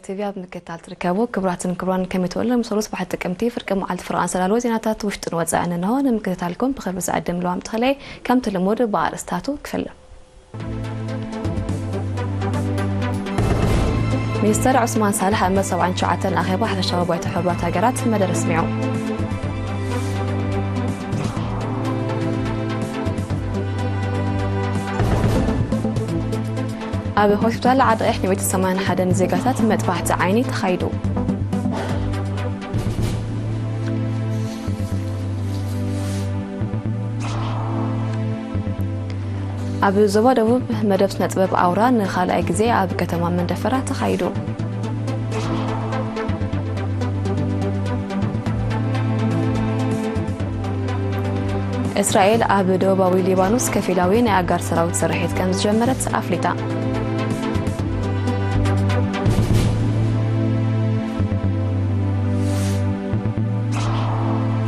ቲቪ ኣብ ምክትታል ትርከቡ ክቡራትን ክቡራን፣ ከመይ ትውዕሉ? ምስ ሮስ ባሕቲ ጥቅምቲ ፍርቂ መዓልቲ ፍርቃን ሰላልዎ ዜናታት ውሽጥን ወጻእን እንሆ። ንምክትታልኩም ብኽብሪ ዝዕድም ለዋም ተኽለይ። ከምቲ ልሙድ ብኣርእስታቱ ክፍለ። ሚኒስተር ዑስማን ሳልሕ ኣብ መበል ሰብዓን ትሽዓተን ኣኼባ ሓፈሻዊ ባይቶ ሕቡራት ሃገራት መደረ ኣስሚዑ። ኣብ ሆስፒታል ዓዲ ቀይሕ ንቤት ሰማንያን ሓደን ዜጋታት መጥባሕቲ ዓይኒ ተኻይዱ። ኣብ ዞባ ደቡብ መደብ ስነ ጥበብ ኣውራ ንኻልኣይ ግዜ ኣብ ከተማ መንደፈራ ተኻይዱ። እስራኤል ኣብ ደቡባዊ ሊባኖስ ከፊላዊ ናይ ኣጋር ሰራዊት ስርሒት ከም ዝጀመረት ኣፍሊጣ።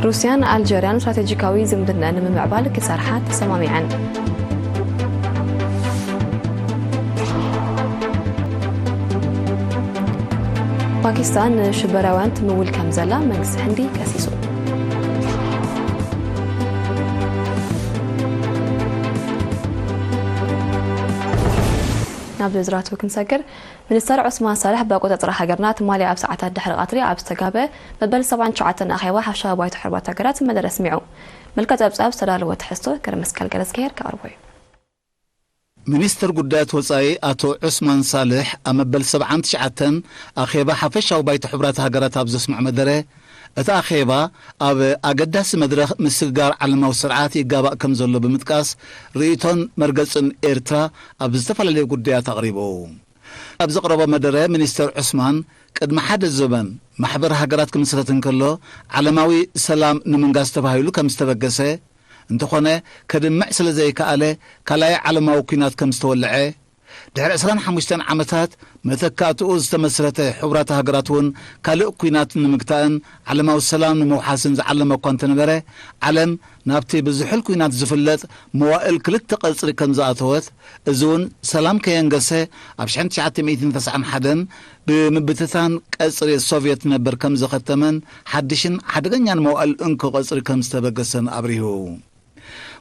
ሩስያን ኣልጀርያን ስትራቴጂካዊ ዝምድና ንምምዕባል ክሰርሓ ተሰማሚዐን። ፓኪስታን ንሽበራውያን ትምውል ከም ዘላ መንግስቲ ህንዲ ከሲሱ። ናብ ዝርዝራቱ ክንሰግር፣ ሚኒስተር ዑስማን ሳልሕ ብኣቆጻጽራ ሃገርና ትማሊ ኣብ ሰዓታት ድሕሪ ቀትሪ ኣብ ዝተጋበ መበል ሰብዓን ትሽዓተን ኣኼባ ሓፈሻዊ ባይቶ ሕቡራት ሃገራት መደረ ኣስሚዑ። መልክዕ ጸብጻብ ዝተዳለወ ትሕዝቶ ገረመስቀል ገረዝግሄር ከቕርቦ እዩ። ሚኒስትር ጉዳያት ወጻኢ ኣቶ ዑስማን ሳልሕ ኣብ መበል ሰብዓን ትሽዓተን ኣኼባ ሓፈሻዊ ባይቶ ሕቡራት ሃገራት ኣብ ዘስምዖ መደረ፣ እቲ ኣኼባ ኣብ ኣገዳሲ መድረኽ ምስግጋር ዓለማዊ ስርዓት ይጋባእ ከም ዘሎ ብምጥቃስ፣ ርእይቶን መርገጽን ኤርትራ ኣብ ዝተፈላለዩ ጉዳያት ኣቕሪቡ። ኣብ ዘቕረቦ መደረ ሚኒስተር ዑስማን፣ ቅድሚ ሓደ ዘበን ማሕበር ሃገራት ክምስረት እንከሎ፣ ዓለማዊ ሰላም ንምንጋስ ተባሂሉ ከም ዝተበገሰ፣ እንተኾነ ከድምዕ ስለ ዘይከኣለ፣ ካልኣይ ዓለማዊ ኲናት ከም ዝተወልዐ፣ ድሕሪ ዕስራን ሓሙሽተን ዓመታት መተካእትኡ ዝተመስረተ ሕቡራት ሃገራት እውን ካልእ ኲናት ንምግታእን ዓለማዊ ሰላም ንምውሓስን ዝዓለመ እኳ እንተነበረ፣ ዓለም ናብቲ ብዝሑል ኲናት ዝፍለጥ መዋእል ክልተ ቀጽሪ ከም ዝኣተወት፣ እዚ እውን ሰላም ከየንገሰ ኣብ ሽሕን ትሽዓተ ሚእትን ተስዓን ሓደን ብምብትታን ቀጽሪ ሶቭየት ነበር ከም ዘኸተመን ሓድሽን ሓደገኛን መዋእል እንኮ ቀጽሪ ከም ዝተበገሰን ኣብሪሁ።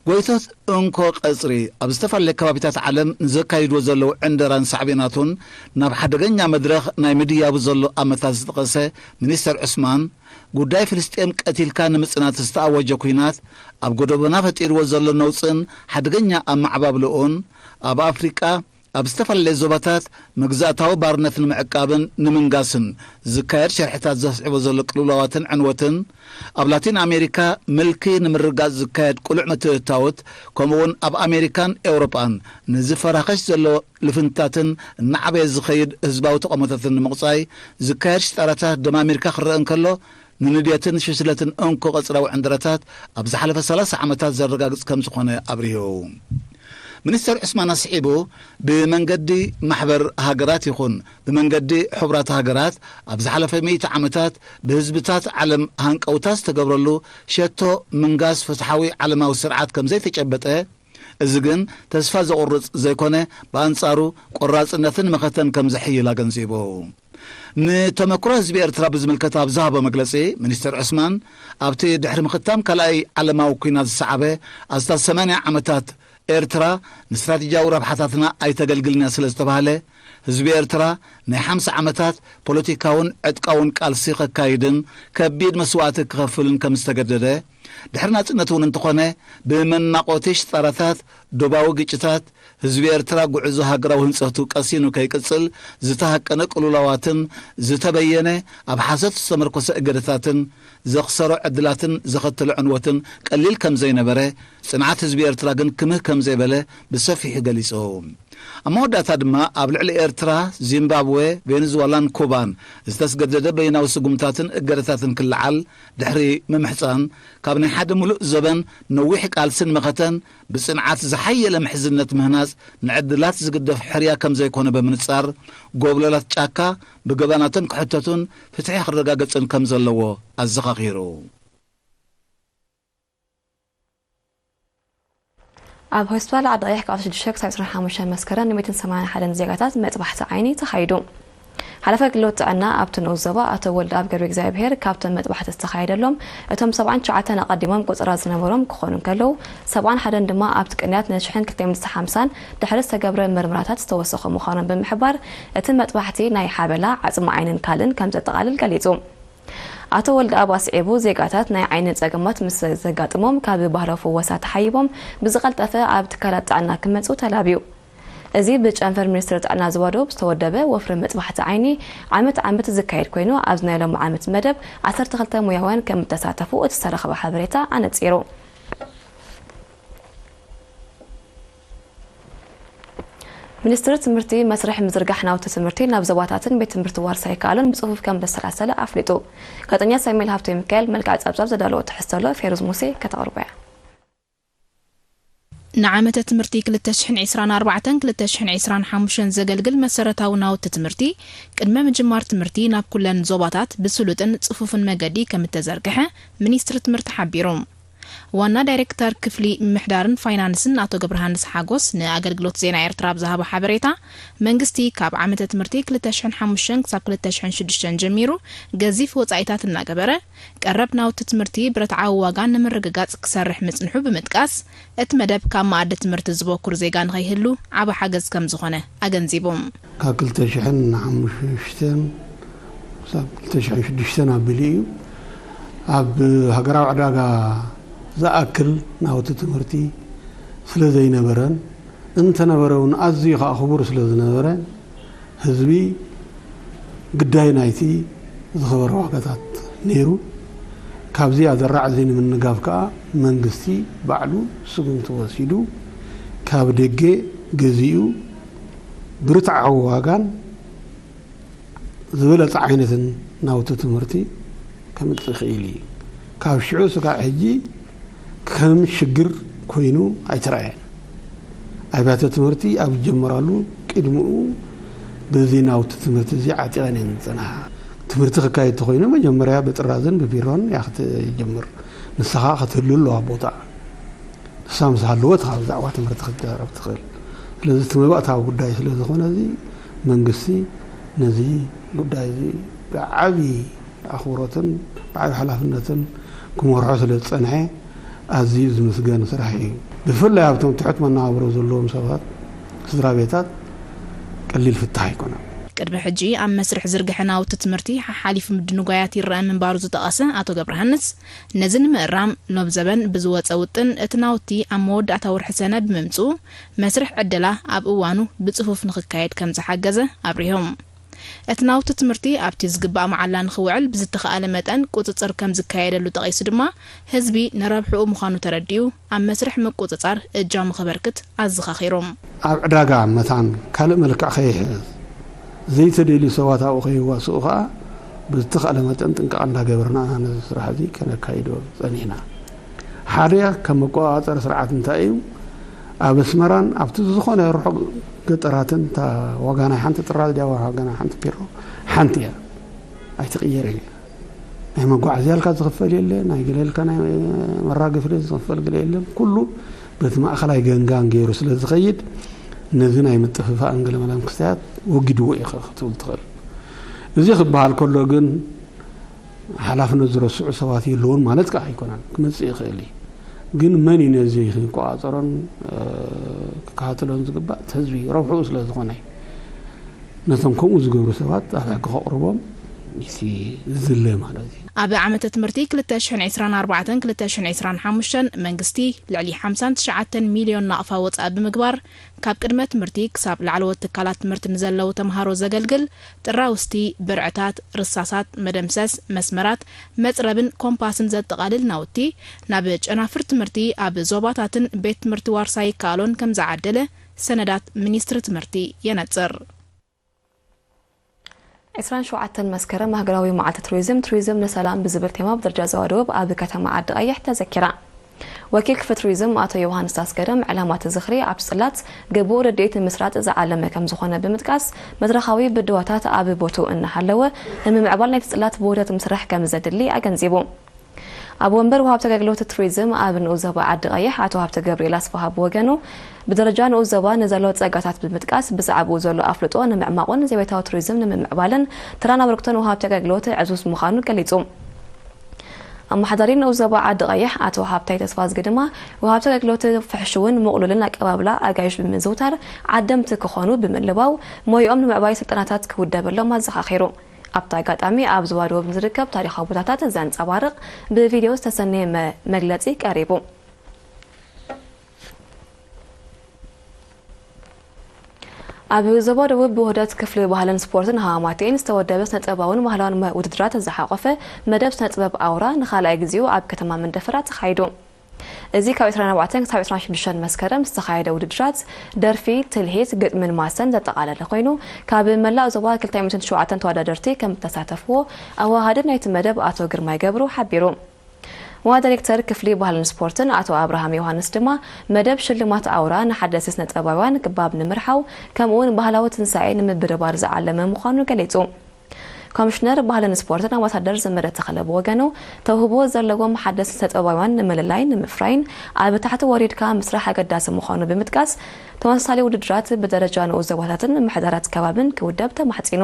ጎይቶት እንኮ ቀጽሪ ኣብ ዝተፈላለየ ከባቢታት ዓለም ንዘካይድዎ ዘለዉ ዕንደራን ሳዕቤናቱን ናብ ሓደገኛ መድረኽ ናይ ምድያቡ ዘሎ ኣመታት ዝጠቐሰ ሚኒስተር ዑስማን፣ ጉዳይ ፍልስጤም ቀቲልካ ንምጽናት ዝተኣወጀ ኲናት፣ ኣብ ጎደቦና ፈጢርዎ ዘሎ ነውጽን ሓደገኛ ኣመዓባብልኡን፣ ኣብ ኣፍሪቃ ኣብ ዝተፈላለየ ዞባታት መግዛእታዊ ባርነት ንምዕቃብን ንምንጋስን ዝካየድ ሸርሕታት ዘስዕቦ ዘሎ ቅልውላዋትን ዕንወትን፣ ኣብ ላቲን ኣሜሪካ ምልኪ ንምርጋጽ ዝካየድ ቅሉዕ ምትእትታዎት፣ ከምኡውን ኣብ ኣሜሪካን ኤውሮጳን ንዝፈራኸሽ ዘሎ ልፍንታትን እናዓበየ ዝኸይድ ህዝባዊ ተቓውሞታትን ንምቕጻይ ዝካየድ ሽጣራታት ደማሚርካ ክረአ እንከሎ፣ ንንድየትን ሽስለትን እንኮ ቀጽራዊ ዕንደራታት ኣብ ዝሓለፈ ሰላሳ ዓመታት ዘረጋግጽ ከም ዝኾነ ኣብሪሁ። ሚኒስተር ዑስማን ኣስዒቡ፣ ብመንገዲ ማሕበር ሃገራት ይኹን ብመንገዲ ሕቡራት ሃገራት ኣብ ዝሓለፈ ሚእቲ ዓመታት ብህዝብታት ዓለም ሃንቀውታ ዝተገብረሉ ሸቶ ምንጋስ ፍትሓዊ ዓለማዊ ስርዓት ከም ዘይተጨበጠ፣ እዚ ግን ተስፋ ዘቑርጽ ዘይኮነ፣ ብኣንጻሩ ቆራጽነትን መኸተን ከም ዘሕይል ኣገንዚቡ። ንተመክሮ ህዝቢ ኤርትራ ብዝምልከት ኣብ ዝሃቦ መግለጺ፣ ሚኒስተር ዑስማን፣ ኣብቲ ድሕሪ ምኽታም ካልኣይ ዓለማዊ ኲናት ዝሰዓበ ኣስታት ሰማንያ ዓመታት ኤርትራ ንስትራቴጂያዊ ረብሓታትና ኣይተገልግልን እያ ስለ ዝተባህለ፣ ህዝቢ ኤርትራ ናይ ሓምሳ ዓመታት ፖለቲካውን ዕጥቃውን ቃልሲ ከካይድን ከቢድ መስዋእቲ ክኸፍልን ከም ዝተገደደ፣ ድሕሪ ናጽነት እውን እንተኾነ፣ ብመናቆቲ ሽጣራታት፣ ዶባዊ ግጭታት፣ ህዝቢ ኤርትራ ጉዕዞ ሃገራዊ ህንጸቱ ቀሲኑ ከይቅጽል ዝተሃቀነ ቅልውላዋትን ዝተበየነ ኣብ ሓሶት ዝተመርኮሰ እገደታትን ዘኽሰሮ ዕድላትን ዘኸተሎ ዕንወትን ቀሊል ከም ዘይነበረ፣ ጽንዓት ህዝቢ ኤርትራ ግን ክምህ ከም ዘይበለ ብሰፊሑ ገሊጹ። ኣብ መወዳእታ ድማ ኣብ ልዕሊ ኤርትራ፣ ዚምባብወ፣ ቬኔዙዋላን ኩባን ዝተስገደደ በይናዊ ስጉምታትን እገደታትን ክለዓል ድሕሪ ምምሕጻን፣ ካብ ናይ ሓደ ምሉእ ዘበን ነዊሕ ቃልስን መኸተን ብጽንዓት ዝሓየለ ምሕዝነት ምህናጽ ንዕድላት ዝግደፍ ሕርያ ከም ዘይኮነ ብምንጻር፣ ጎብለላት ጫካ ብገበናቶም ክሕተቱን ፍትሒ ክረጋገጽን ከም ዘለዎ ኣዘኻኺሩ። ኣብ ሆስፒታል ዓዲ ቀይሕ ካብ ሽዱሽተ ክሳብ ዕስራን ሓሙሽተን መስከረም ንሚእትን ሰማንያን ሓደን ዜጋታት መጥባሕቲ ዓይኒ ተኻይዱ። ሓላፊ ኣገልግሎት ጥዕና ኣብቲ ንኡስ ዞባ ኣቶ ወልደኣብ ገብረ እግዚኣብሄር፣ ካብቶም መጥባሕቲ ዝተኻየደሎም እቶም ሰብዓን ትሽዓተን ኣቐዲሞም ቆጸራ ዝነበሮም ክኾኑ እንከለዉ፣ ሰብዓን ሓደን ድማ ኣብቲ ቅንያት ንሽሕን ክልተ ሚእትን ሓምሳን ድሕሪ ዝተገብረ ምርመራታት ዝተወሰኹ ምዃኖም ብምሕባር፣ እቲ መጥባሕቲ ናይ ሓበላ፣ ዓጽሚ ዓይንን ካልእን ከም ዘጠቓልል ገሊጹ። ኣቶ ወልደኣብ ኣስዒቡ፣ ዜጋታት ናይ ዓይኒ ጸገማት ምስ ዘጋጥሞም ካብ ባህላዊ ፍወሳ ተሓይቦም ብዝቐልጠፈ ኣብ ትካላት ጥዕና ክመጹ ተላብዩ። እዚ ብጨንፈር ሚኒስትሪ ጥዕና ዞባ ደቡብ ዝተወደበ ወፍሪ መጥባሕቲ ዓይኒ ዓመት ዓመት ዝካየድ ኮይኑ፣ ኣብዚ ናይ ሎሚ ዓመት መደብ ዓሰርተ ክልተ ሙያውያን ከም እተሳተፉ እቲ ዝተረኸበ ሓበሬታ ኣነጺሩ። ሚኒስትሪ ትምህርቲ መስርሕ ምዝርጋሕ ናውቲ ትምህርቲ ናብ ዞባታትን ቤት ትምህርቲ ዋርሳይ ይከኣሎን ብጽፉፍ ከም ዘሰላሰለ ኣፍሊጡ። ጋዜጠኛ ሳሙኤል ሃብተ ሚካኤል መልክዕ ጸብጻብ ዘዳለዎ ትሕዝቶ ኣሎ፣ ፌሩዝ ሙሴ ከተቕርቦ እያ። ንዓመተ ትምህርቲ ክልተ ሽሕን ዕስራን ኣርባዕተን ክልተ ሽሕን ዕስራን ሓሙሽተን ዘገልግል መሰረታዊ ናውቲ ትምህርቲ ቅድመ ምጅማር ትምህርቲ ናብ ኩለን ዞባታት ብስሉጥን ጽፉፍን መገዲ ከም እተዘርግሐ ሚኒስትሪ ትምህርቲ ሓቢሩ። ዋና ዳይሬክተር ክፍሊ ምምሕዳርን ፋይናንስን ኣቶ ገብረሃንስ ሓጎስ ንኣገልግሎት ዜና ኤርትራ ኣብ ዝሃቦ ሓበሬታ፣ መንግስቲ ካብ ዓመተ ትምህርቲ ክልተ ሽሕን ሓሙሽተን ክሳብ ክልተ ሽሕን ሽዱሽተን ጀሚሩ ገዚፍ ወጻኢታት እናገበረ፣ ቀረብ ናውቲ ትምህርቲ ብርትዓዊ ዋጋ ንምርግጋጽ ክሰርሕ ምጽንሑ ብምጥቃስ፣ እቲ መደብ ካብ መኣዲ ትምህርቲ ዝበኩር ዜጋ ንኸይህሉ ዓቢ ሓገዝ ከም ዝኾነ ኣገንዚቡ። ካብ ክልተ ሽሕን ሓሙሽተን ክሳብ ክልተ ሽሕን ሽዱሽተን ኣቢሉ እዩ። ኣብ ሃገራዊ ዕዳጋ ዝኣክል ናውቲ ትምህርቲ ስለ ዘይነበረን፣ እንተነበረ እውን ኣዝዩ ከኣ ክቡር ስለ ዝነበረ፣ ህዝቢ ግዳይ ናይቲ ዝኸበረ ዋጋታት ነይሩ። ካብዚ ኣደራዕ እዚ ንምንጋፍ ከኣ መንግስቲ ባዕሉ ስጉምቲ ወሲዱ ካብ ደገ ገዚኡ ብርትዓዊ ዋጋን ዝበለጸ ዓይነትን ናውቲ ትምህርቲ ከምጽእ ክኢሉ እዩ። ካብ ሽዑ ስጋዕ ሕጂ ከም ሽግር ኮይኑ ኣይተራእየን። ኣብያተ ትምህርቲ ኣብ ዝጀመራሉ ቅድሚኡ በዚ ናውቲ ትምህርቲ እዚ ዓጢቐን እየን ዝጸንሓ። ትምህርቲ ክካየድ ተኾይኑ መጀመርያ ብጥራዝን ብቢሮን እያ ክትጀምር። ንሳ ኸኣ ክትህሉ ኣለዋ ቦታ። ንሳ ምስ ሃለወት ካብ ብዛዕባ ትምህርቲ ክትዛረብ ትኽእል። ስለዚ እቲ መባእታዊ ጉዳይ ስለ ዝኾነ እዚ መንግስቲ ነዚ ጉዳይ እዚ ብዓቢ ኣኽብሮትን ብዓቢ ሓላፍነትን ክመርሖ ስለ ዝጸንሐ ኣዝዩ ዝምስገን ስራሕ እዩ። ብፍላይ ኣብቶም ትሑት መነባብሮ ዘለዎም ሰባት፣ ስድራ ቤታት ቀሊል ፍታሕ ኣይኮነን። ቅድሚ ሕጂ ኣብ መስርሕ ዝርግሐ ናውቲ ትምህርቲ ሓሓሊፉ ምድንጓያት ይረአ ምንባሩ ዝጠቐሰ ኣቶ ገብረሃንስ፣ ነዚ ንምእራም ሎብ ዘበን ብዝወጸ ውጥን እቲ ናውቲ ኣብ መወዳእታ ወርሒ ሰነ ብምምጽኡ መስርሕ ዕደላ ኣብ እዋኑ ብጽፉፍ ንኽካየድ ከም ዝሓገዘ ኣብሪሆም። እቲ ናውቲ ትምህርቲ ኣብቲ ዝግባእ መዓላ ንኽውዕል ብዝተኻእለ መጠን ቁጽጽር ከም ዝካየደሉ ጠቒሱ ድማ ህዝቢ ንረብሕኡ ምዃኑ ተረዲኡ ኣብ መስርሕ ምቁጽጻር እጃሙ ከበርክት ኣዘኻኺሮም። ኣብ ዕዳጋ መታን ካልእ መልክዕ ከይሕዝ ዘይተደልዩ ሰባት ኣብኡ ከይዋስኡ ከኣ ብዝተኻእለ መጠን ጥንቃቐ እንዳገበርና ነዚ ስራሕ እዚ ከነካይዶ ጸኒሕና። ሓደ ከም መቆጻጸሪ ስርዓት እንታይ እዩ? ኣብ ኣስመራን ኣብቲ ዝኾነ ርሑቕ ገጠራትን እታ ዋጋ ናይ ሓንቲ ጥራዝ ድያ ዋጋ ናይ ሓንቲ ፒሮ ሓንቲ እያ፣ ኣይትቕየርን እያ። ናይ መጓዓዝያ ኢልካ ዝኽፈል የለ፣ ናይ ገለ ኢልካ ናይ መራገፊ ዝኽፈል ገለ የለን። ኩሉ በቲ ማእኸላይ ገንጋን ገይሩ ስለ ዝኸይድ ነዚ ናይ ምጥፍፋእን ገለመለን ክስተያት ወጊድዎ እዩ ክትብል ትኽእል። እዚ ክበሃል ከሎ ግን ሓላፍነት ዝረስዑ ሰባት የለውን ማለት ከኣ ኣይኮነን፣ ክመጽእ ይኽእል እዩ። ግን መን እዩ ነዚ ክቆጻጸሮን፣ እ፣ ክከታተሎን ዝግባእ? እቲ ህዝቢ ረብሕኡ ስለ ዝኾነ እዩ። ነቶም ከምኡ ዝገብሩ ሰባት ኣብ ሕጊ ከቕርቦም እቲ ዝድለ ማለት እዩ። ኣብ ዓመተ ትምህርቲ ክልተ ሽሕን ዕስራን ኣርባዕተን ክልተ ሽሕን ዕስራን ሓሙሽተን መንግስቲ ልዕሊ ሓምሳን ትሽዓተን ሚልዮን ናቕፋ ወጻኢ ብምግባር፣ ካብ ቅድመ ትምህርቲ ክሳብ ላዕለዎት ትካላት ትምህርቲ ንዘለዉ ተምሃሮ ዘገልግል ጥራውስቲ፣ ብርዕታት፣ ርሳሳት፣ መደምሰስ፣ መስመራት፣ መጽረብን ኮምፓስን ዘጠቓልል ናውቲ ናብ ጨናፍር ትምህርቲ ኣብ ዞባታትን ቤት ትምህርቲ ዋርሳይ ይከኣሎን ከም ዝዓደለ ሰነዳት ሚኒስትሪ ትምህርቲ የነጽር። ዕስራን ሸውዓተን መስከረም ሃገራዊ መዓልቲ ቱሪዝም፣ ቱሪዝም ንሰላም ብዝብል ቴማ ብደረጃ ዞባ ደቡብ ኣብ ከተማ ዓዲ ቀይሕ ተዘኪራ። ወኪል ክፍሊ ቱሪዝም ኣቶ ዮሃንስ ኣስገዶም፣ ዕላማ እቲ ዝኽሪ ኣብቲ ጽላት ግቡእ ርድኢት ንምስራጽ ዝዓለመ ከም ዝኾነ ብምጥቃስ፣ መድረኻዊ ብድሆታት ኣብ ቦትኡ እናሃለወ፣ ንምምዕባል ናይቲ ጽላት ብውህደት ምስራሕ ከም ዘድሊ ኣገንዚቡ። ኣብ ወንበር ወሃብቲ ኣገልግሎት ቱሪዝም ኣብ ንኡስ ዞባ ዓዲ ቀይሕ ኣቶ ሃብተ ገብርኤል ኣስፋሃ ብወገኑ፣ ብደረጃ ንኡስ ዞባ ንዘሎ ጸጋታት ብምጥቃስ፣ ብዛዕባኡ ዘሎ ኣፍልጦ ንምዕማቑን ዘቤታዊ ቱሪዝም ንምምዕባልን ተራን ኣበርክቶን ወሃብቲ ኣገልግሎት ዕዙዝ ምዃኑ ገሊጹ። ኣመሓዳሪ ንኡስ ዞባ ዓዲ ቀይሕ ኣቶ ሃብታይ ተስፋዝጊ ድማ፣ ወሃብቲ ኣገልግሎት ፍሕሽውን ምቕሉልን ኣቀባብላ ኣጋይሽ ብምዝውታር ዓደምቲ ክኾኑ ብምልባው፣ ሞይኦም ንምዕባይ ስልጠናታት ክውደበሎም ኣዘኻኺሩ። ኣብቲ ኣጋጣሚ ኣብ ዞባ ደቡብ ንዝርከብ ታሪኻዊ ቦታታት ዘንጸባርቕ ብቪድዮ ዝተሰነየ መ-፣ መግለጺ ቀሪቡ። ኣብ ዞባ ደቡብ ብውህደት ክፍሊ ባህልን ስፖርትን ሃማማቴን ዝተወደበ ስነ-ጥበባውን ባህላውን መ-፣ ውድድራት ዝሓቖፈ መደብ ስነ-ጥበብ ኣውራ ንኻልኣይ ግዜኡ ኣብ ከተማ መንደፈራ ተኻይዱ። እዚ ካብ ዕስራን ኣርባዕተን ክሳብ ዕስራን ሽዱሽተን መስከረም ዝተኻየደ ውድድራት ደርፊ፣ ትልሂት፣ ግጥምን ማሰን ዘጠቓለለ ኮይኑ፣ ካብ መላእ ዞባ ክልተ ሚእትን ሸውዓተን ተወዳደርቲ ከም እተሳተፍዎ ኣወሃሃዲ ናይቲ መደብ ኣቶ ግርማይ ገብሩ ሓቢሩ። ዋና ዳይሬክተር ክፍሊ ባህልን ስፖርትን ኣቶ ኣብርሃም ዮሃንስ ድማ፣ መደብ ሽልማት ኣውራ ንሓደስቲ ስነ-ጥበባውያን ክባብ ንምርሓው፣ ከምኡውን ባህላዊ ትንሳኤ ንምብርባር ዝዓለመ ምዃኑ ገሊጹ። ኮሚሽነር ባህልን ስፖርትን ኣምባሳደር ዘመደ ተኽለ ብወገኑ፣ ተውህቦ ዘለዎም ሓደስቲ ስነ-ጥበባውያን ንምልላይን ንምፍራይን ኣብ ታሕቲ ወሪድካ ምስራሕ ኣገዳሲ ምዃኑ ብምጥቃስ፣ ተመሳሳሊ ውድድራት ብደረጃ ንኡስ ዞባታትን ምምሕዳራት ከባብን ክውደብ ተማሕጺኑ።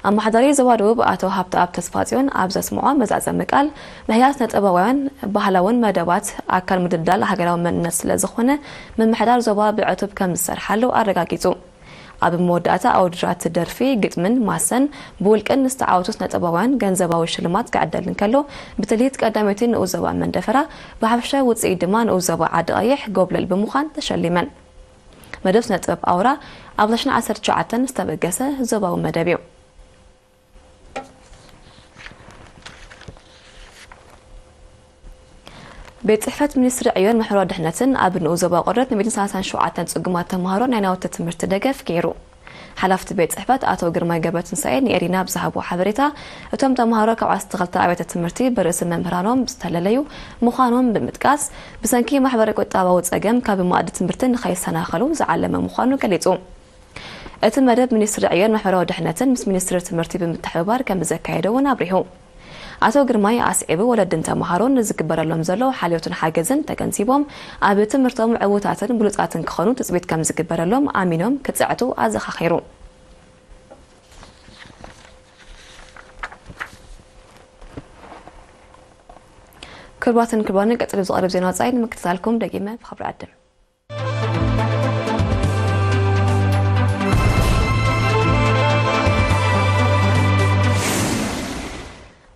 ኣመሓዳሪ ዞባ ደቡብ ኣቶ ሃብተኣብ ተስፋጽዮን ኣብ ዘስምዖ መዛዘሚ ቃል፣ ምሕያል ስነ-ጥበባውያን ባህላውን መደባት ኣካል ምድልዳል ሃገራዊ መንነት ስለ ዝኾነ፣ ምምሕዳር ዞባ ብዕቱብ ከም ዝሰርሓሉ ኣረጋጊጹ። ኣብ መወዳእታ ኣውድራት ደርፊ፣ ግጥምን ማሰን ብውልቅን ንዝተዓወቱ ስነ-ጥበባውያን ገንዘባዊ ሽልማት ክዕደል እንከሎ፣ ብትልሂት ቀዳመይቲ ንኡስ ዞባ መንደፈራ፣ ብሓፈሻዊ ውጽኢት ድማ ንኡስ ዞባ ዓዲ ቀይሕ ጎብለል ብምዃን ተሸሊመን። መደብ ስነ-ጥበብ ኣውራ ኣብ ዕስራን ዓሰርተ ትሽዓተን ዝተበገሰ ዞባዊ መደብ እዩ። ቤት ጽሕፈት ሚኒስትሪ ዕዮን ማሕበራዊ ድሕነትን ኣብ ንኡስ ዞባ ቆርደት ንሚእትን ሰላሳን ሸውዓተን ጽጉማት ተምሃሮ ናይ ናውቲ ትምህርቲ ደገፍ ገይሩ። ሓላፍቲ ቤት ጽሕፈት ኣቶ ግርማይ ገብረትንሳኤ ንኤሪና ብዝሃብዎ ሓበሬታ፣ እቶም ተምሃሮ ካብ ዓሰርተ ክልተ ኣብያተ ትምህርቲ ብርእሲ መምህራኖም ዝተለለዩ ምዃኖም ብምጥቃስ፣ ብሰንኪ ማሕበረ ቁጠባዊ ጸገም ካብ መኣዲ ትምህርቲ ንኸይሰናኸሉ ዝዓለመ ምዃኑ ገሊጹ። እቲ መደብ ሚኒስትሪ ዕዮን ማሕበራዊ ድሕነትን ምስ ሚኒስትሪ ትምህርቲ ብምትሕብባር ከም ዘካየደ እውን ኣብሪሁ። ኣቶ ግርማይ ኣስዒቡ፣ ወለድን ተምሃሮን ንዝግበረሎም ዘሎ ሓልዮትን ሓገዝን ተገንዚቦም፣ ኣብ ትምህርቶም ዕዉታትን ብሉጻትን ክኾኑ ትጽቢት ከም ዝግበረሎም ኣሚኖም ክጽዕቱ ኣዘኻኺሩ። ክቡራትን ክቡራንን፣ ቀጺሉ ዝቐርብ ዜና ወጻኢ ንምክትታልኩም ደጊመ ብኽብሪ ዕድም።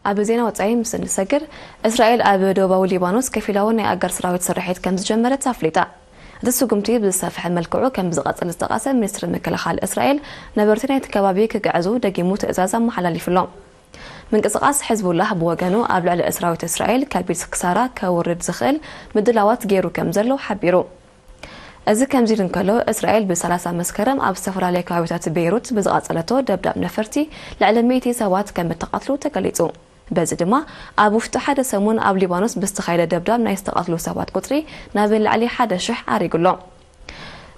ኣብ ዜና ወጻኢ ምስ እንሰግር፣ እስራኤል ኣብ ደቡባዊ ሊባኖስ ከፊላዊ ናይ ኣጋር ሰራዊት ስርሒት ከም ዝጀመረት ኣፍሊጣ። እቲ ስጉምቲ ብዝሰፍሐ መልክዑ ከም ዝቐጽል ዝጠቐሰ ሚኒስትሪ ምክልኻል እስራኤል፣ ነበርቲ ናይቲ ከባቢ ክግዕዙ ደጊሙ ትእዛዝ ኣመሓላሊፉ ኣሎ። ምንቅስቓስ ሕዝቡላህ ብወገኑ ኣብ ልዕሊ ሰራዊት እስራኤል ከቢድ ክሳራ ከውርድ ዝኽእል ምድላዋት ገይሩ ከም ዘሎ ሓቢሩ። እዚ ከምዚ ኢሉ እንከሎ፣ እስራኤል ብሰላሳ መስከረም ኣብ ዝተፈላለየ ከባቢታት ቤይሩት ብዝቐጸለቶ ደብዳብ ነፈርቲ ልዕሊ ሚእቲ ሰባት ከም እተቐትሉ ተገሊጹ። በዚ ድማ ኣብ ውሽጢ ሓደ ሰሙን ኣብ ሊባኖስ ብዝተኻየደ ደብዳብ ናይ ዝተቐትሉ ሰባት ቁጽሪ ናብ ልዕሊ ሓደ ሽሕ ዓሪጉ ኣሎ።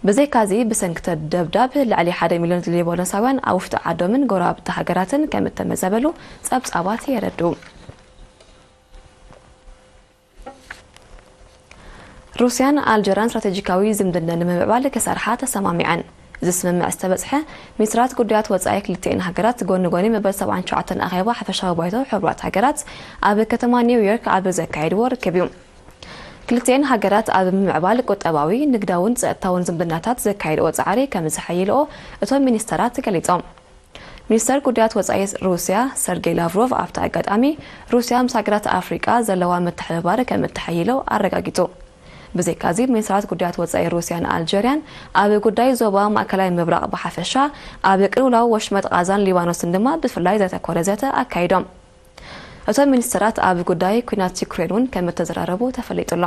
ብዘይካዚ፣ ብሰንኪ እቲ ደብዳብ ልዕሊ ሓደ ሚልዮን ሊባኖሳውያን ኣብ ውሽጢ ዓዶምን ጎረባብቲ ሃገራትን ከም እተመዛበሉ ጸብጻባት የረድኡ። ሩስያን ኣልጀርያን ስትራቴጂካዊ ዝምድና ንምምዕባል ክሰርሓ ተሰማሚዐን። እዚ ስምምዕ ዝተበጽሐ፣ ሚኒስትራት ጉዳያት ወጻኢ ክልቲኤን ሃገራት ጎኒ ጎኒ መበል ሰብዓን ትሽዓተን ኣኼባ ሓፈሻዊ ባይቶ ሕቡራት ሃገራት ኣብ ከተማ ኒውዮርክ ኣብ ዘካየድዎ ርክብ እዩ። ክልቲኤን ሃገራት ኣብ ምምዕባል ቁጠባዊ፣ ንግዳውን ጸጥታውን ዝምድናታት ዘካየድኦ ጻዕሪ ከም ዘሐይልኦ እቶም ሚኒስተራት ገሊጾም። ሚኒስተር ጉዳያት ወጻኢ ሩስያ ሰርጌይ ላቭሮቭ ኣብቲ ኣጋጣሚ፣ ሩስያ ምስ ሃገራት ኣፍሪቃ ዘለዋ ምትሕብባር ከም እተሐይሎ ኣረጋጊጹ። ብዘይካዚ፣ ሚኒስተራት ጉዳያት ወጻኢ ሩስያን ኣልጀርያን ኣብ ጉዳይ ዞባ ማእከላይ ምብራቕ ብሓፈሻ፣ ኣብ ቅልውላው ወሽመጥ ቓዛን ሊባኖስን ድማ ብፍላይ ዘተኮረ ዘተ ኣካይዶም። እቶም ሚኒስተራት ኣብ ጉዳይ ኲናት ዩክሬን እውን ከም እተዘራረቡ ተፈሊጡ ኣሎ።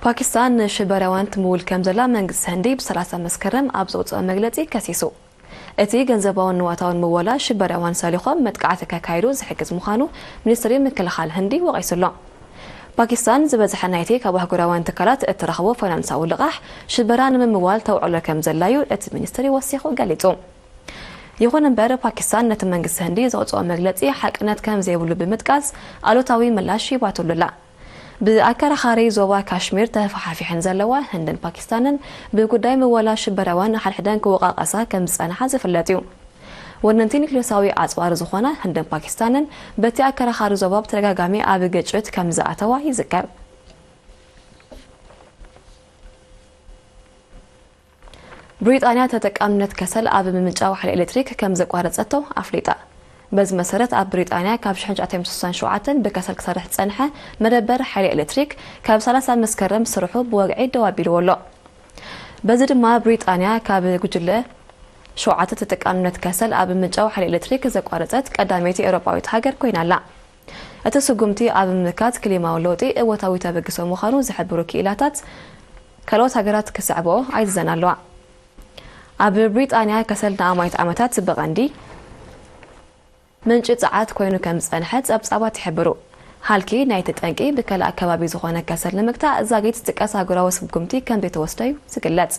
ፓኪስታን ንሽበራውያን ትምውል ከም ዘላ መንግስቲ ህንዲ ብሰላሳ መስከረም ኣብ ዘውፅኦ መግለፂ ከሲሱ። እቲ ገንዘባውን ንዋታውን ምወላ ሽበራውያን ሰሊኾም መጥቃዕቲ ከካይዱ ዝሕግዝ ምዃኑ ሚኒስትሪ ምክልኻል ህንዲ ወቒሱ ኣሎ። ፓኪስታን ዝበዝሐ ናይቲ ካብ ኣህጉራውያን ትካላት እትረኽቦ ፋይናንሳዊ ልቓሕ ሽበራ ንምምዋል ተውዕሎ ከም ዘላዩ እቲ ሚኒስትሪ ወሲኹ ገሊጹ። ይኹን እምበር፣ ፓኪስታን ነቲ መንግስቲ ህንዲ ዘውፅኦ መግለፂ ሓቅነት ከም ዘይብሉ ብምጥቃስ፣ ኣሉታዊ ምላሽ ሂባትሉ ኣላ። ብኣከራኻሪ ዞባ ካሽሚር ተፈሓፊሐን ዘለዋ ህንድን ፓኪስታንን፣ ብጉዳይ ምወላ ሽበራውያን ሓድሕደን ክወቃቀሳ ከም ዝጸንሓ ዝፍለጥ እዩ። ወነንቲ ኒክሌሳዊ ኣጽዋር ዝኾና ህንድን ፓኪስታንን፣ በቲ ኣከራኻሪ ዞባ ብተደጋጋሚ ኣብ ግጭት ከም ዝኣተዋ ይዝከር። ብሪጣንያ ተጠቃምነት ከሰል ኣብ ምምንጫው ሓይሊ ኤሌክትሪክ ከም ዘቋረጸቶ ኣፍሊጣ። በዚ መሰረት፣ ኣብ ብሪጣንያ ካብ ሽሕን ትሽዓተ ሚእትን ስሳን ሸውዓተን ብከሰል ክሰርሕ ዝጸንሐ መደበር ሓይሊ ኤሌክትሪክ፣ ካብ ሰላሳ መስከረም ስርሑ ብወግዒ ደው ኣቢልዎ ኣሎ። በዚ ድማ፣ ብሪጣንያ ካብ ጉጅለ ሸውዓተ ተጠቃምነት ከሰል ኣብ ምምንጫው ሓይሊ ኤሌክትሪክ ዘቋረጸት ቀዳመይቲ ኤውሮጳዊት ሃገር ኮይና ኣላ። እቲ ስጉምቲ ኣብ ምምካት ክሊማዊ ለውጢ እወታዊ ተበግሶ ምዃኑ ዝሕብሩ ክኢላታት፣ ካልኦት ሃገራት ክስዕብኦ ኣይዘን ኣለዋ። ኣብ ብሪጣንያ ከሰል ንኣማኢት ዓመታት ብቐንዲ ምንጪ ጸዓት ኮይኑ ከም ዝጸንሐ ጸብጻባት ይሕብሩ። ሃልኪ ናይቲ ጠንቂ ብከልእ ኣከባቢ ዝኾነ ከሰል ንምግታእ ዛጊት ዝጥቀስ ኣህጉራዊ ስጉምቲ ከም ዘይተወስደ እዩ ዝግለጽ።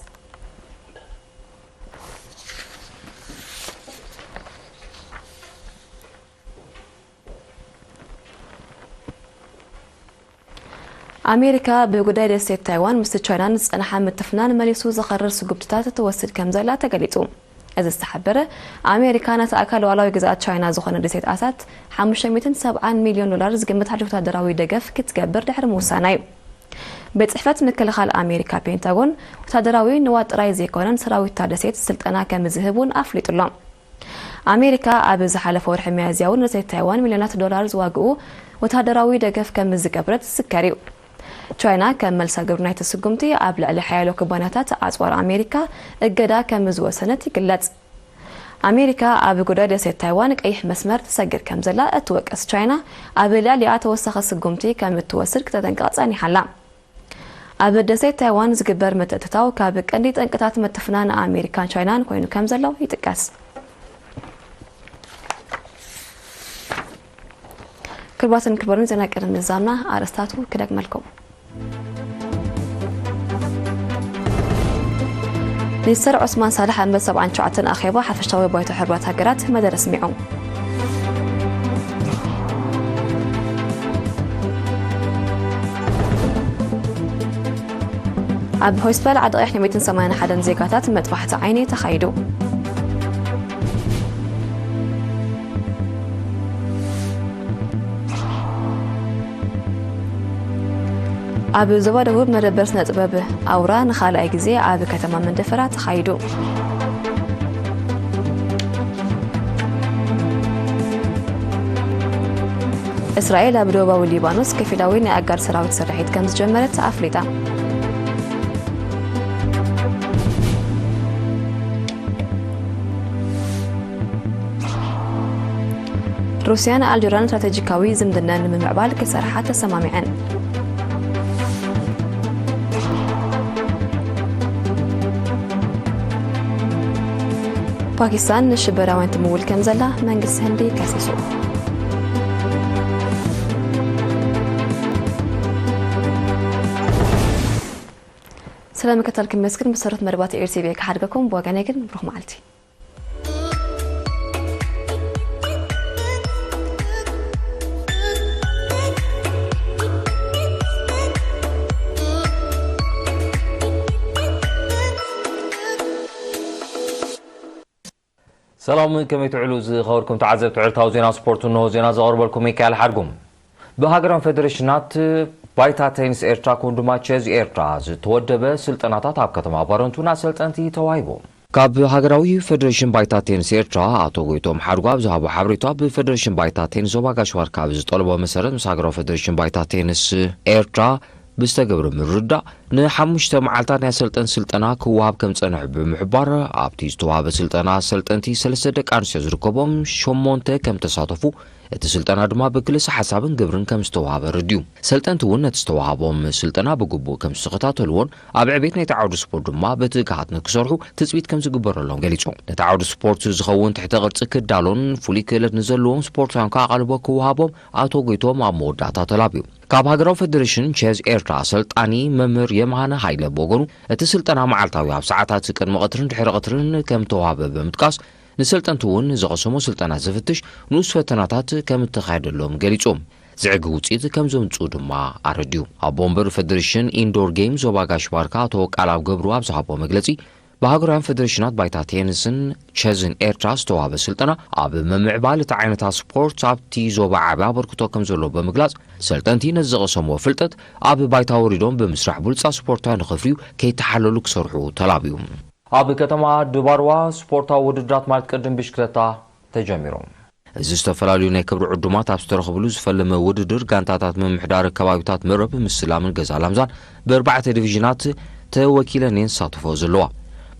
ኣሜሪካ ብጉዳይ ደሴት ታይዋን ምስቲ ቻይናን ዝጸንሓ ምትፍናን መሊሱ ዘኸርር ስጉምትታት ትወስድ ከም ዘላ ተገሊጹ። እዚ ዝተሓበረ፣ ኣሜሪካ ነቲ ኣካል ሉዓላዊ ግዝኣት ቻይና ዝኾነ ደሴት ኣሳት ሓሙሽተ ሚእትን ሰብዓን ሚልዮን ዶላር ዝግመት ሓድሽ ወታደራዊ ደገፍ ክትገብር ድሕሪ ምውሳና እዩ። ቤት ጽሕፈት ምክልኻል ኣሜሪካ ፔንታጎን፣ ወታደራዊ ንዋት ጥራይ ዘይኮነን ሰራዊት እታ ደሴት ስልጠና ከም ዝህብ እውን ኣፍሊጡ ኣሎ። ኣሜሪካ ኣብ ዝሓለፈ ወርሒ ሚያዝያ እውን ንደሴት ታይዋን ሚልዮናት ዶላር ዝዋግኡ ወታደራዊ ደገፍ ከም ዝገበረት ዝዝከር እዩ። ቻይና ከም መልሳ ግብሪ ናይቲ ስጉምቲ ኣብ ልዕሊ ሓያሎ ኩባንያታት ኣጽዋር ኣሜሪካ እገዳ ከም ዝወሰነት ይግለጽ። ኣሜሪካ ኣብ ጉዳይ ደሴት ታይዋን ቀይሕ መስመር ትሰግር ከም ዘላ እትወቅስ ቻይና፣ ኣብ ልዕሊኣ ተወሳኺ ስጉምቲ ከም እትወስድ ክተጠንቅቕ ጸኒሓ ኣላ። ኣብ ደሴት ታይዋን ዝግበር ምትእትታው ካብ ቀንዲ ጠንቅታት ምትፍናን ኣሜሪካን ቻይናን ኮይኑ ከም ዘሎ ይጥቀስ። ክቡራትን ክቡርን፣ ዜና ቅድሚ ምዝዛምና ኣርእስታቱ ክደግመልኩም። ሚኒስተር ዑስማን ሳልሕ ኣንበት ሰብዓን ትሽዓተን ኣኼባ ሓፈሻዊ ባይቶ ሕቡራት ሃገራት መደረ ኣስሚዑ። ኣብ ሆስፒታል ዓዲ ቀይሕ ን ሚእትን ሰማንያን ሓደን ዜጋታት መጥባሕቲ ዓይኒ ተኻይዱ። ኣብ ዞባ ደቡብ መደበር ስነ ጥበብ ኣውራ ንኻልኣይ ግዜ ኣብ ከተማ መንደፈራ ተኻይዱ። እስራኤል ኣብ ደቡባዊ ሊባኖስ ከፊላዊ ናይ ኣጋር ሰራዊት ስርሒት ከም ዝጀመረት ኣፍሊጣ። ሩስያን ኣልጀርያን ስትራተጂካዊ ዝምድና ንምምዕባል ክሰርሓ ተሰማሚዐን። ፓኪስታን ንሽበራውያን ትምውል ከም ዘላ መንግስቲ ህንዲ ከሲሱ። ስለ ምክትታልኩም የመስግን። ብሰሩት መደባት ኤርቲቪ ክሓድገኩም። ብወገነይ ግን ብሩኽ መዓልቲ። ሰላም፣ ከመይ ትውዕሉ ዝኸበርኩም ተዓዘብቲ ዕለታዊ ዜና ስፖርት? እንሆ ዜና ዘቕርበልኩም ሚካኤል ሓድጉም። ብሃገራዊ ፌደሬሽናት ባይታ ቴኒስ ኤርትራ ከምኡ ድማ ቸዝ ኤርትራ ዝተወደበ ስልጠናታት ኣብ ከተማ ባረንቱ ንኣሰልጠንቲ ተዋሂቡ። ካብ ሃገራዊ ፌደሬሽን ባይታ ቴኒስ ኤርትራ ኣቶ ጎይቶም ሓድጉ ኣብ ዝሃቦ ሓበሬታ፣ ብፌደሬሽን ባይታ ቴኒስ ዞባ ጋሽ ባርካ ብዝጠለቦ መሰረት ምስ ሃገራዊ ፌደሬሽን ባይታ ቴኒስ ኤርትራ ብዝተገብረ ምርድዳእ ንሓሙሽተ መዓልታት ናይ ኣሰልጠንቲ ስልጠና ክወሃብ ከም ዝጸንሐ ብምሕባር፣ ኣብቲ ዝተዋህበ ስልጠና ኣሰልጠንቲ ሰለስተ ደቂ ኣንስትዮ ዝርከቦም ሸሞንተ ከም ተሳተፉ፣ እቲ ስልጠና ድማ ብክልሰ ሓሳብን ግብርን ከም ዝተዋህበ ኣረዲኡ። ሰልጠንቲ እውን ነቲ ዝተዋህቦም ስልጠና ብግቡእ ከም ዝተኸታተልዎን ኣብ ዕቤት ናይቲ ዓውዲ ስፖርት ድማ ብትግሃት ንክሰርሑ ትጽቢት ከም ዝግበረሎም ገሊጹ። ነቲ ዓውዲ ስፖርት ዝኸውን ትሕተ ቅርጺ ክዳሎን ፍሉይ ክእለት ንዘለዎም ስፖርታውያን ከኣ ኣቓልቦ ክወሃቦም ኣቶ ጎይቶም ኣብ መወዳእታ ተላብዩ። ካብ ሃገራዊ ፌደሬሽን ቸዝ ኤርትራ ኣሰልጣኒ መምህር የምሃነ ሃይለ ብወገኑ፣ እቲ ስልጠና መዓልታዊ ኣብ ሰዓታት ቅድሚ ቀትርን ድሕሪ ቀትርን ከም ተዋህበ ብምጥቃስ፣ ንሰልጠንቲ እውን ዝቐሰሞ ስልጠና ዝፍትሽ ንኡስ ፈተናታት ከም እተኻየደሎም ገሊጹ። ዝዕግ ውፅኢት ከም ዘምፅኡ ድማ ኣረድዩ። ኣብ ቦምበር ፌደሬሽን ኢንዶር ጌም ዞባ ጋሽ ባርካ ኣቶ ቃል ኣብ ገብሩ ኣብ ዝሃቦ መግለፂ፣ ብሃገራውያን ፌደሬሽናት ባይታ ቴኒስን ቸዝን ኤርትራ ዝተዋህበ ስልጠና ኣብ ምምዕባል እቲ ዓይነታት ስፖርት ኣብቲ ዞባ ዓቢ ኣበርክቶ ከም ዘሎ ብምግላጽ፣ ሰልጠንቲ ነዚ ዝቐሰምዎ ፍልጠት ኣብ ባይታ ወሪዶም ብምስራሕ ብሉጻት ስፖርታውያን ንኸፍርዩ ከይተሓለሉ ክሰርሑ ተላብዩ። ኣብ ከተማ ድባርዋ ስፖርታዊ ውድድራት ማለት ቅድም ብሽክለታ ተጀሚሮም። እዚ ዝተፈላለዩ ናይ ክብሪ ዕዱማት ኣብ ዝተረኽብሉ ዝፈለመ ውድድር ጋንታታት ምምሕዳር ከባቢታት መረብ ምስላምን ገዛ ላምዛን ብኣርባዕተ ዲቪዥናት ተወኪለን እየን ዝሳተፎ ዘለዋ።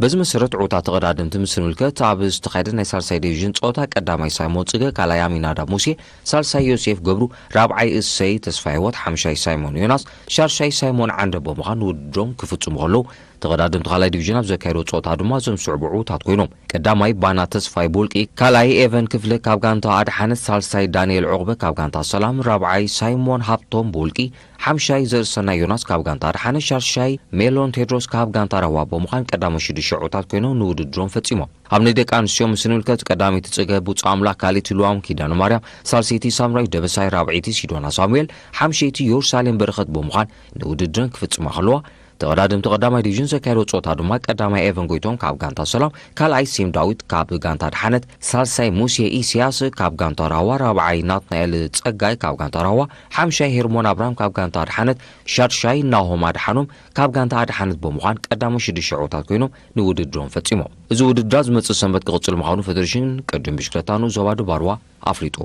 በዚ መሰረት ዕውታት ተቐዳደምቲ ምስ ንምልከት ኣብ ዝተኻየደ ናይ ሳልሳይ ዲቪዥን ጸወታ ቀዳማይ ሳይሞን ጽገ፣ ካልኣይ ኣሚናዳብ ሙሴ፣ ሳልሳይ ዮሴፍ ገብሩ፣ ራብዓይ እሰይ ተስፋ ህይወት፣ ሓምሻይ ሳይሞን ዮናስ፣ ሻርሻይ ሳይሞን ዓንደ ብምዃን ውድድሮም ክፍጽሙ ከለዉ፣ ተቐዳደምቲ ካልኣይ ዲቪዥን ኣብ ዘካየድዎ ጸወታ ድማ እዞም ዝስዕቡ ዕዉታት ኮይኖም። ቀዳማይ ባና ተስፋይ ብውልቂ፣ ካልኣይ ኤቨን ክፍለ ካብ ጋንታ ኣድሓነት፣ ሳልሳይ ዳንኤል ዑቕበ ካብ ጋንታ ሰላም፣ ራብዓይ ሳይሞን ሃብቶም ብውልቂ፣ ሓምሻይ ዘርእሰናይ ዮናስ ካብ ጋንታ ኣድሓነት፣ ሻርሻይ ሜሎን ቴድሮስ ካብ ጋንታ ራህዋ ብምዃን ቀዳሞት ሽዱሽተ ዕዉታት ኮይኖም ንውድድሮም ፈጺሞም። ኣብ ናይ ደቂ ኣንስትዮ ምስ ንምልከት ቀዳመይቲ ጽገ ቡጻ ኣምላክ፣ ካልኣይቲ ልዋም ኪዳነ ማርያም፣ ሳልሰይቲ ሳምራዊት ደበሳይ፣ ራብዐይቲ ሲዶና ሳሙኤል፣ ሓምሸይቲ ዮርሳሌም በረኸት ብምዃን ንውድድረን ክፍጽማ ከለዋ፣ ተቐዳደምቲ ቀዳማይ ዲቪዥን ዘካየድዎ ጸወታ ድማ ቀዳማይ ኤቨን ጎይቶም ካብ ጋንታ ሰላም፣ ካልኣይ ሴም ዳዊት ካብ ጋንታ ኣድሓነት፣ ሳልሳይ ሙሴ ኢስያስ ካብ ጋንታ ራህዋ፣ ራብዓይ ናትናኤል ጸጋይ ካብ ጋንታ ራህዋ፣ ሓምሻይ ሄርሞን ኣብርሃም ካብ ጋንታ ኣድሓነት፣ ሻድሻይ ናሆም ኣድሓኖም ካብ ጋንታ ኣድሓነት ብምዃን ቀዳሞት ሽዱሽተ ዕዉታት ኮይኖም ንውድድሮም ፈጺሞም። እዚ ውድድር ዝመጽእ ሰንበት ክቕጽል ምዃኑ ፌደሬሽን ቅድም ብሽክለታ ንኡስ ዞባ ድባርዋ ኣፍሊጡ።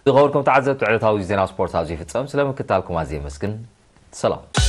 ዝኸበርኩም ተዓዘብቲ፣ ዕለታዊ ዜና ስፖርት ኣብዚ ይፍጸም። ስለ ምክታልኩም ኣዝየ የመስግን። ሰላም።